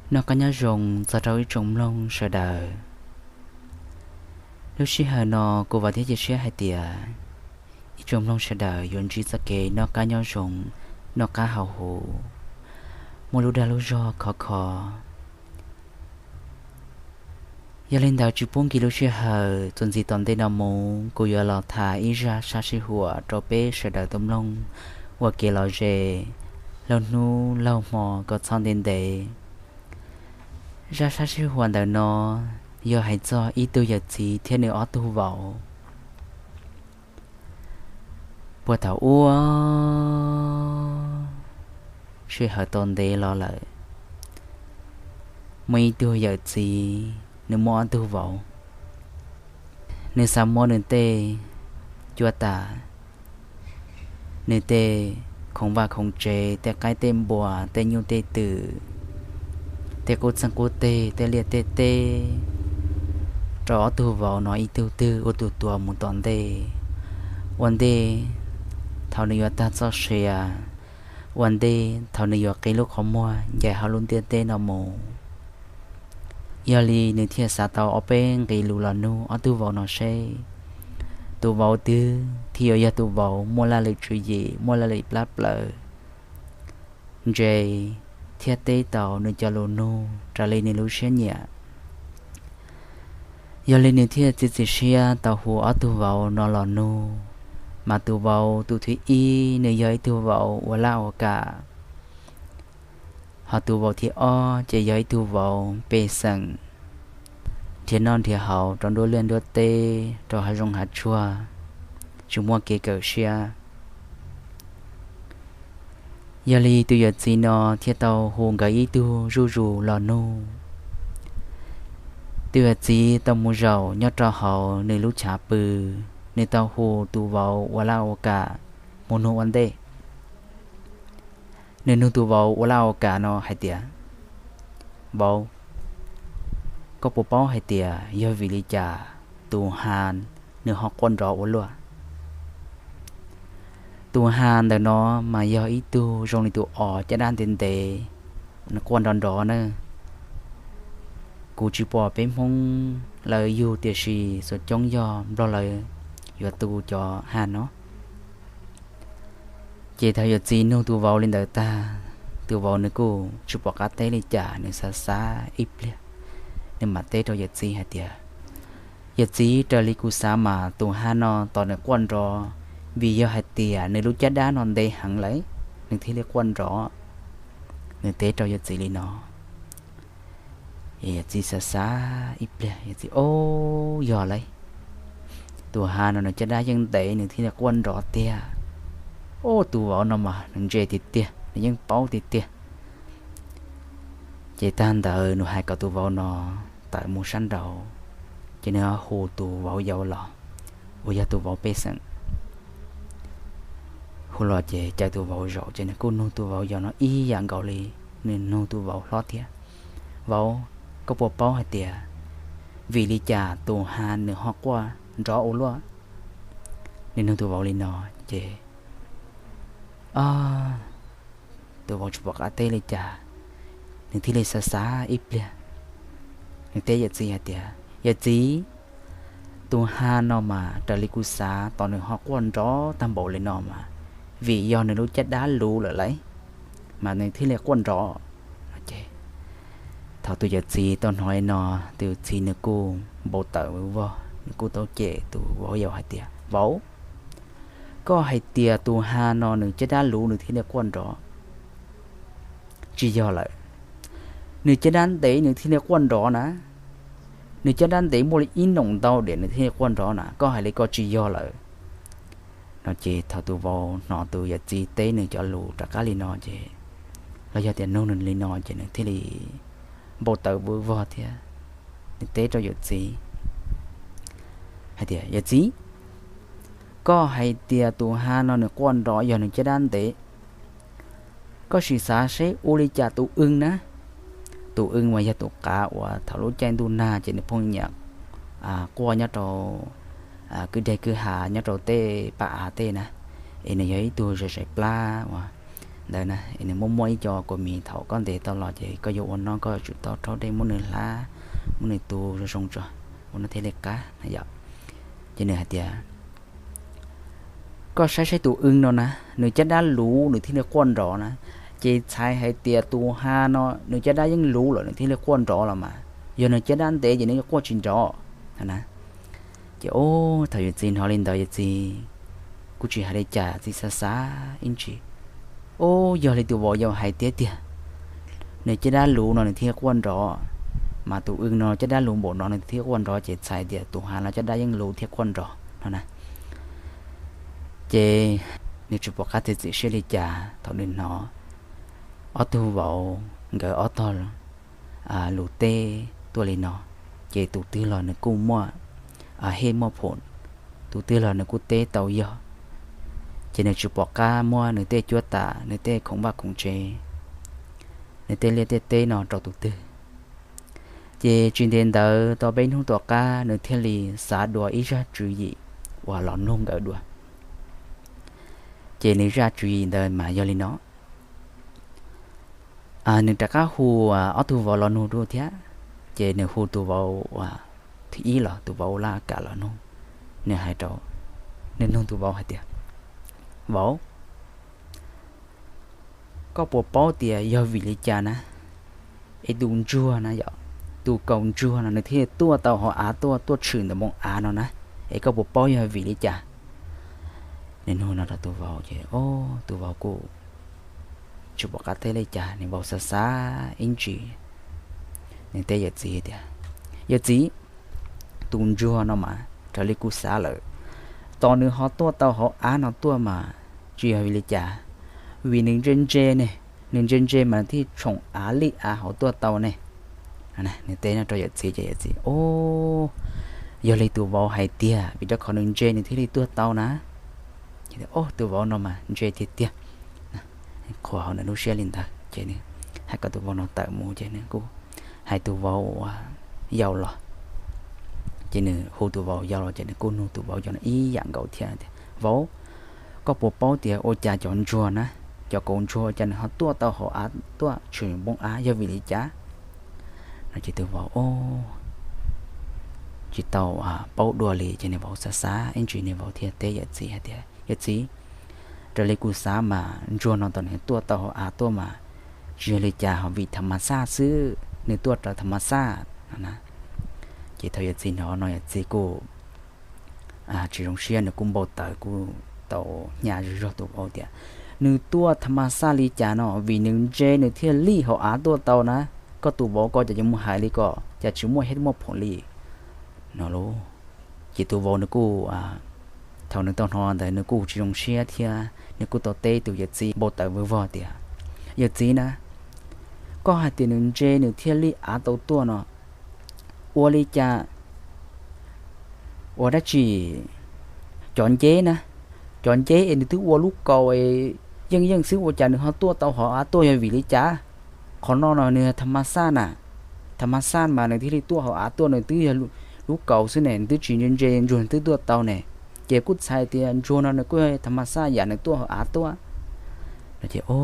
Noj qab nyob zoo txog rau ib tsoom mloog sawv daws. Lub sij hawm no kuv vam thiab cia siab hais tias ib tsoom mloog sawv daws yuav ntsib txoj kev noj qab nyob zoo, noj qab haus huv, muaj lub dag lub zog khov kho. Yog li ntawd tsis pub nkim lub sij hawm, txuas ntxiv tom ntej no mus kuv yuav los tham ib zaj sab sij huam rau peb sawv daws tau mloog ua kev lom zem laug hnub laug hmo kom txhob ntev ntev. Zaj sab sij huam ntawm no yog hais txog ib tug yawm txiv thiab nws ob tug vauv. Puag thaum ub, sij hawm tau ntev los lawm, muaj ib tug yawm txiv nws muaj ob tug vauv. Nws xav muab nws tej cuab tam, nws tej khoom vaj khoom tsev, tej qaib tej npua, tej nyuj tej twm, tej qub txeeg qub teg, tej liaj tej teb rau ob tug vauv no ib tug twg ua tus tuav mus tom ntej. Ua ntej thaum nws yuav tag txoj sia, ua ntej thaum nws yuav qi lub qhov muag ncaim hauv lub ntiaj teb no mus, yog li nws thiaj xav tau ob peb nqe lus los nug ob tug vauv no seb tus vauv twg thiaj yuav yog tus vauv muaj laj lim tswv yim, muaj laj lim plab plaws, ntse thiab teb tau nws cov lus nug raws li nws lub siab nyiam. Yog li nws thiaj txiav txim siab tau hu ob tug vauv no los nug. Mas tus vauv tus thib ib nws yog ib tug vauv ua laj ua kam, ho tus vauv thib ob ces yog ib tug vauv pej xeem, nrhiav noj nrhiav haus rau nruab liaj nruab teb, rau hav zoov hav tsuag, tsis muaj kev kawm siab. Yog li tus yawm txiv no thiaj tau hu nkawd ib tug zuj zus los nug. Tus yawm txiv tau mus zaum nyob rau hauv nws lub chav pw, nws tau hu tus vauv ua laj ua kam mus nug ua ntej. Nws nug tus vauv ua laj ua kam no hais tias, Vauv, koj puas paub hais tias yog vim li cas tus Ha nws ho quaj nrov ua luaj? Tus Ha ntawm no mas yog ib tug zoo li tus os caj dab ntev ntev, nws quaj nrov nrov na. Kuv tsis pom peb Hmoob lawv yug, tiam sis txhua coob yog Nplog lawv yuav tu cov Ha no. Ces thaum yawm txiv nug tus vauv li ntawd tag, tus vauv nws kuj tsis pom qab teb li cas, nws xav xav ib pliag, nws mam teb rau yawm txiv hais tias, Yawm txiv, raws li kuv xav mas tus Ha no tos nws quaj nrov, vim yog hais tias nws lub caj dab no ntev heev lawm, nws thiaj li quaj nrov. Nws teb rau yawm txiv li no. Yawm txiv xav xav ib pliag, yawm txiv, Ob, yog lauj, tus Ha no nws caj dab yeej ntev nws thiaj li quaj nrov tiag. Ob, tus vauv no mas nws ntse tiag tiag, nws yeej paub tiag tiag. Ces tag ntawd nws hais kom tus vauv no tawm mus sab nraud, ces nws hu tus vauv yau los, uas yog tus vauv pej xeem. Hu los ces caw tus vauv zaum, ces nws kuj nug tus vauv yau no ib yam nkaus li nws nug tus vauv hlob thiab, Vauv, koj puas paub hais tias vim li cas tus Ha nws ho quaj nrov ua luaj? Nws nug tus vauv li no, ces tus vauv tsis pom qab teb li cas, nws thiaj li xav xav ib pliag, nws teb yawm txiv hais tias, Yawm txiv, tus Ha no mas raws li kuv xav tos nws ho quaj nrov tag npaum li no mas vim yog nws lub caj dab luv lawm lauj, mas nws thiaj li quaj nrov. Thaum tus yawm txiv tau hnov li no, tus txiv nws kuj npau taws vog, nws kuj tau cem tus vauv yau hais tias, Vauv, koj hais tias tus Ha no nws caj dab luv nws thiaj li quaj nrov. Tsis yog lawm, nws caj dab ntev nws thiaj li quaj nrov na. Nws caj dab ntev muaj li ib noo ntau diam nws thiaj li quaj nrov na, koj hais li ko tsis yog lawm. No ces thaum tus vauv hnov tus yawm txiv teb nws cov lus rov qab li no ces, los yog tias nug nws li no ces nws thiaj li npau taws vog thiab. Nws teb rau yawm txiv hais tias, Yawm txiv, koj hais tias tus Ha no nws quaj nrov yog nws caj dab ntev. Koj sim xav seb ua li cas tus wb na, tus wb mas yog tus qav uas thaum lub caij ntuj nag ces nws phooj nyiam quaj nyob rau kwj deg kwj ha nyob rau tej paj av tej na, es nws yog ib tug zais zais plab uas ntawd na, es nws muaj muaj ib co kua mis thaum koj ntes tau los ces koj yuav ua noj koj tsum tau rhaub dej muab nws hlab, muab nws tu zoo zoo tso, ua noj thiaj li qab na yom. Ces nws hais tias, koj saib saib tus w no na, nws caj dab luv nws thiaj li quaj nrov na. Ces txhais hais tias tus ha no nws caj dab yeej luv lawm nws thiaj li quaj nrov los mas, yog nws caj dab ntev ces nws quaj tsis nrov na. Ces ub, thaum yawm txiv hnov li ntawd yawm txiv kuj tsis hais li cas, txiv xav xav ib ntsis, ub, yog li tus vauv yau hais tiag tiag, nws caj dab luv no nws thiaj quaj nrov, mas tus w no caj dab luv npaum no nws thiaj quaj nrov ces txhais tias tus ha no caj dab yeej luv thiaj quaj nrov no na. Ces nws tsis pom qab txiav txim siab li cas thaum nws hnov ob tug vauv nkawd ob tog lus teb tuaj li no, ces tus twg los nws kuj muaj hej muaj phom, tus twg los nws kuj teb tau yog. Ces nws tsis pom qab muab nws tej cuab tam, nws tej khoom vaj khoom tsev, nws tej liaj tej teb no rau tus twg. Ces tsis ntev ntawd tau peb hnub tom qab nws thiaj li xav dua ib zaj tswv yim uas los nug nkawd dua. Ces nws zaj tswv yim ntawd mas yog li no. Nws rov qab hu ob tug vauv los nug dua thiab. Ces nws hu tus vauv thib ib los, tus vauv ua laj kam los nug. Nws hais rau, nws nug tus vauv hais tias, vauv, koj puas paub tias yog vim li cas na, es tus ntsuag na yom, tus kaus ntsuag no nws thiaj tuaj tau hauv av tuaj, tuaj tshwm ntawm npoo av no na, es koj puas paub yog vim li cas? Nws nug no rau tus vauv ces, o, tus vauv kuj tsis pom qab teb li cas, nws vauv xav xav ib ntsis, nws teb yawm txiv tias, yawm txiv, tus ntsuag no mas raws li kuv xav lawm, tos nws ho tuaj tau hauv av no tuaj mas tsis yog vim li cas, vim nws ntse ntse ne, nws ntse ntse mas thiaj tshoom av lij av hauv tuaj tau ne. Nws teb no rau yawm txiv ces yawm txiv, o, yog li tus vauv hais tiag, vim rau qhov nws ntse nws thiaj li tuaj tau na. O, tus vauv no mas ntse tiag tiag. Qhuas hauv nws lub siab li ntawd ces nws hais kom tus vauv no tawm mus ces nws kuj hais tus vauv yau los. Ces nws hu tus vauv yau los ces nws kuj nug tus vauv yau no ib yam nkaus thiab tias, vauv, koj puas paub tias ua cas cov ntsuag na, cov kaus ntsuag ua cas nws ho tuaj tau hauv av tuaj tshwm npoo av, yog vim li cas? No ces tus vauv, o, tsis tau paub dua li ces nws vauv xav xav ib ntsis nws vauv thiaj teb yawm txiv hais tias, yawm txiv, raws li kuv xav mas ntsuag no tos nws tuaj tau hauv av tuaj mas tsis yog li cas, ho vim tham mas xaj xwb, nws tuaj raws tham mas xaj no na. Ces thaum yawm txiv hnov no yawm txiv kuj tsis zoo siab, nws kuj npau taws kuj tau hnyav zog zog tus vauv tias, nws tuaj tham mas xaj li cas no, vim nws ntse nws thiaj lij hauv av tuaj tau na. Koj tus vauv ko cas yuav mus hais li ko, cas tsis muaj hej muaj phom li no lauj. Ces tus vauv nws kuj, thaum nws tau hnov ntawd nws kuj tsis zoo siab thiab nws kuj tau teb tus yawm txiv npau taws vwg vog tias, yawm txiv na, koj hais tias nws ntse nws thiaj lij av tau tuaj no, ua li cas, ua dab tsi, cov nceb na, cov nceb es nws twb ua lub kaus es yeej yeej xwb ua cas nws ho tuaj tau hauv av tuaj, yog vim li cas? Qhov no no nws tham mas xaj na, tham mas xaj mas nws thiaj li tuaj hauv av tuaj, nws twb yog lub kaus xwb ne, nws twb tsis ntse ntse ntsuag nws twb tuaj tau ne. Ces kuj txhais tias ntsuag no nws kuj tham mas xaj yam nws tuaj hauv av tuaj. No ces, o,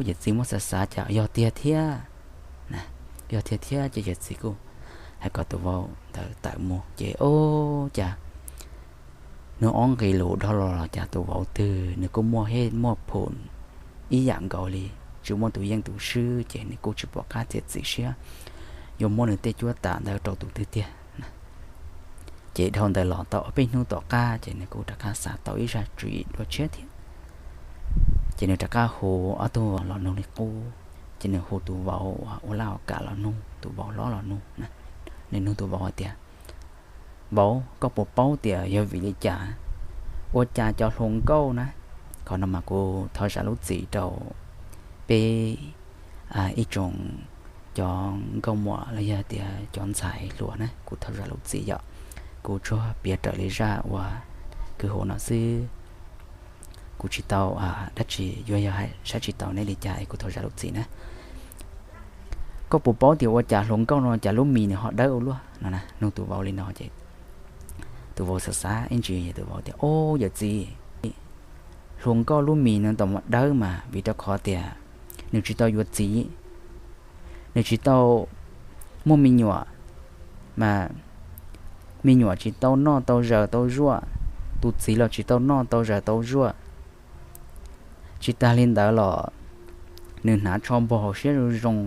yawm txiv muab xav xav cas yog tiag thiab. Yog tiag thiab ces yawm txiv kuj hais kom tus vauv ntawd tawm mus ces, o, cas nws ob nqis lus dhau los los cas tus vauv twg nws kuj muaj hej muaj phom ib yam nkaus li, tsis muaj tus yeej tus swb ces nws kuj tsis pom qab txiav txim siab yuav muab nws tej cuab tam ntawd rau tus twg tiag. Ces dhau ntawd los tau ob peb hnub tom qab ces nws kuj rov qab xav tau ib zaj tswv yim dua tshiab thiab. Ces nws rov qab hu ob tug los nug li qub, ces nws hu tus vauv ua laj ua kam los nug, tus vauv hlob los nug na. Nws nug tus vauv hais tias, vauv, koj puas paub tias yog vim li cas ua cas cov hluas nkauj na, qhov no mas kuv thov zam lub txim rau peb ib tsoom cov nkauj muam los yog tias cov ntxhais hluas na, kuv thov zam lub txim yom. Kuv tsuas piav raws li zaj uas kwv huv no xwb, kuv tsis tau dab tsi yuav yog hais saib tsis taus nej li cas es kuv thov zam lub txim na. Koj puas paub tias ua cas hluas nkauj no cas lub mis nws ho dawb ua luaj no na? Nug tus vauv li no ces tus vauv xav xav ib ntsis tus vauv tias, o, yawm txiv, hluas nkauj lub mis no tau mus dawb mas vim rau qhov tias nws tsis tau yuav txiv, nws tsis tau muaj me nyuam, mas me nyuam tsis tau noj tau zaws tau zuaj, tus txiv los tsis tau noj tau zaws tau zuaj. Tsis tas li ntawd los nws hnav tsho npog hauv siab zoo zoo,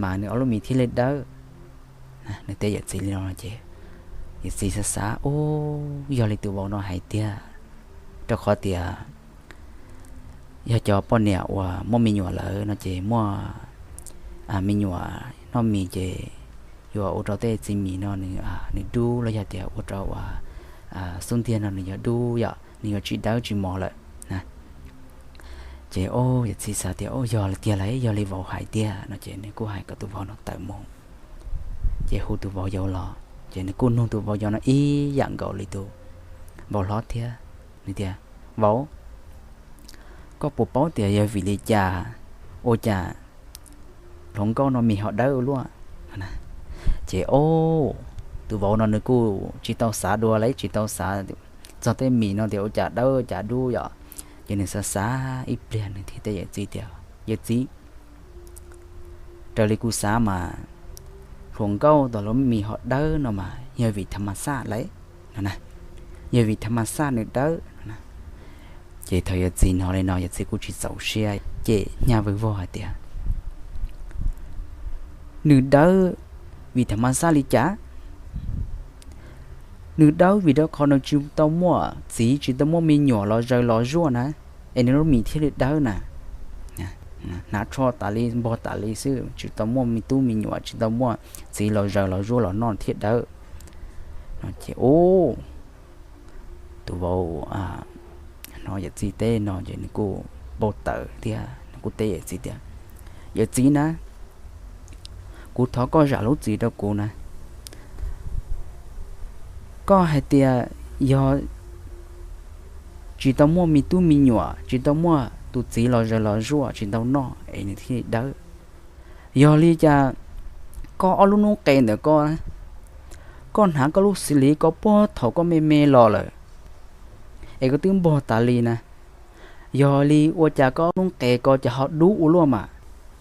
mas nws ob lub mis thiaj li dawb. Nws teb yawm txiv li no ces yawm txiv xav xav, Ub, yog li tus vauv no hais tiag, rau qhov tias yog cov poj niam uas muaj me nyuam lawm no ces muaj me nyuam noj mis ces yuav ua rau tej txiv mis no nws, nws dub los yog tias ua rau uas xub ntiag no nws yuav dub yom, nws yuav tsis dawb tsis mos lawm na. Ces o, yawm txiv xav tias, O, yog li tiag lawm, yog li vauv hais tiag no ces nws kuj hais kom tus vauv no tawm mus. Ces hu tus vauv yau los ces nws kuj nug tus vauv yau no ib yam nkaus li tus vauv hlob thiab. Nws tias, Vauv, koj puas paub tias yog vim li cas ua cas hluas nkauj no mis ho dawb ua luaj? Ces o, tus vauv no nws kuj tsis tau xav dua li, tsis tau xav txog tej mis no tias ua cas dawb ua cas dub yom. Ces nws xav xav ib pliag nws thiaj teb yawm txiv tias, Yawm txiv, raws li kuv xav mas hluas nkauj tau lub mis ho dawb no mas yog vim tham mas xaj lawm no na, yog vim tham mas xaj nws dawb no. Ces thaum yawm txiv hnov li no yawm txiv kuj tsis txaus siab, ces hnyav vwg vog hais tias, Nws dawb vim tham mas xaj li cas? Nws dawb vim rau qhov nws tsis tau muaj txiv, tsis tau muaj me nyuam los zaws los zuaj na, es nws lub mis thiaj li dawb na. Hnav tsho tas li npog tas li xwb, tsis tau muaj me tub me nyuam, tsis tau muaj txiv los zaws los zuaj los noj thiaj dawb. Ces ub, tus vauv hnov yawm txiv teb no ces nws kuj npau taws thiab nws kuj teb yawm txiv tias, Yawm txiv na, kuv thov koj zam lub txim rau kuv na. Koj hais tias yog tsis tau muaj me tub me nyuam, tsis tau muaj tus txiv los zaws los zuaj, tsis tau noj es nws thiaj li dawb. Yog li cas koj ob lub noob qes ntawm koj, koj hnav koj lub xws li koj puag thaum koj me me los lawm, es koj twb npog tas li na, yog li ua cas koj ob lub qes ko cas ho dub ua luaj mas?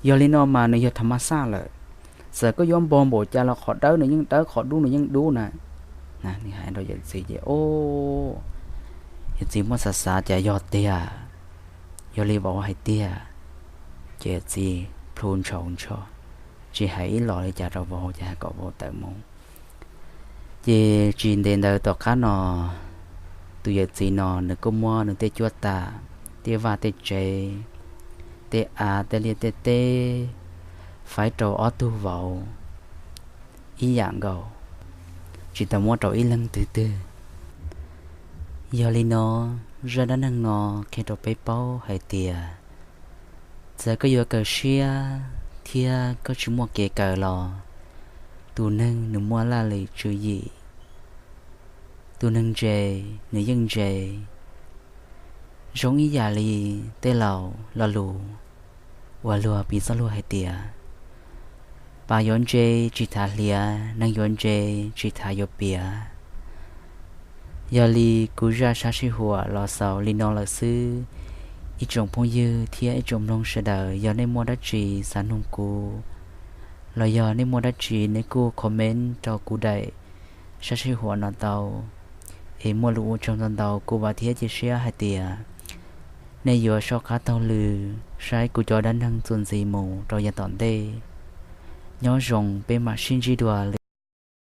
Yog li no mas nws yog tham mas xaj lawm. Txawm koj yuav npog npaum cas los qhov dawb nws yeej dawb, qhov dub nws yeej dub na. Nws hais rau yawm txiv ces o, yawm txiv muab xav xav cas yog tiag, yog li vauv hais tiag. Ces yawm txiv plhu ntshaus ntsho, tsis hais ib los li cas rau vauv, ces hais kom vauv tawm mus. Ces tsis ntev ntawd tom qab no, tus yawm txiv no nws kuj muab nws tej cuab tam, tej vaj tej tsev, tej av tej liaj tej teb faib rau ob tug vauv ib yam nkaus, tsis tau muab rau ib leeg twg twg. Yog li no, zaj dab neeg no qhia rau peb paub hais tias txawm koj yuav kawm siab thiab koj tsis muaj kev kawm los, tus neeg nws muaj laj lim tswv yim, tus neeg ntse nws yeej ntse. Zoo ib yam li tej laus lo lus uas luag piv txoj lus hais tias, pas yuav ntse tsis thav hliav, neeg yuav ntse tsis thav yuav piav. Yog li kuv zaj sab sij huam los xaus li no lawm xwb. Ib tsoom phooj ywg thiab ib tsoom mloog sawv daws, yog nej muaj dab tsi xav nug kuv, los yog nej muaj dab tsi nej kuj comment rau kuv daim sab sij huam no tau. Es muaj lus ua tsaug ntau ntau, kuv vam thiab cia siab hais tias nej yuav soj qab taug lw saib kuv cov dab neeg txuas ntxiv mus rau yav tom ntej. Nyob zoo, peb mam sib ntsib dua lwm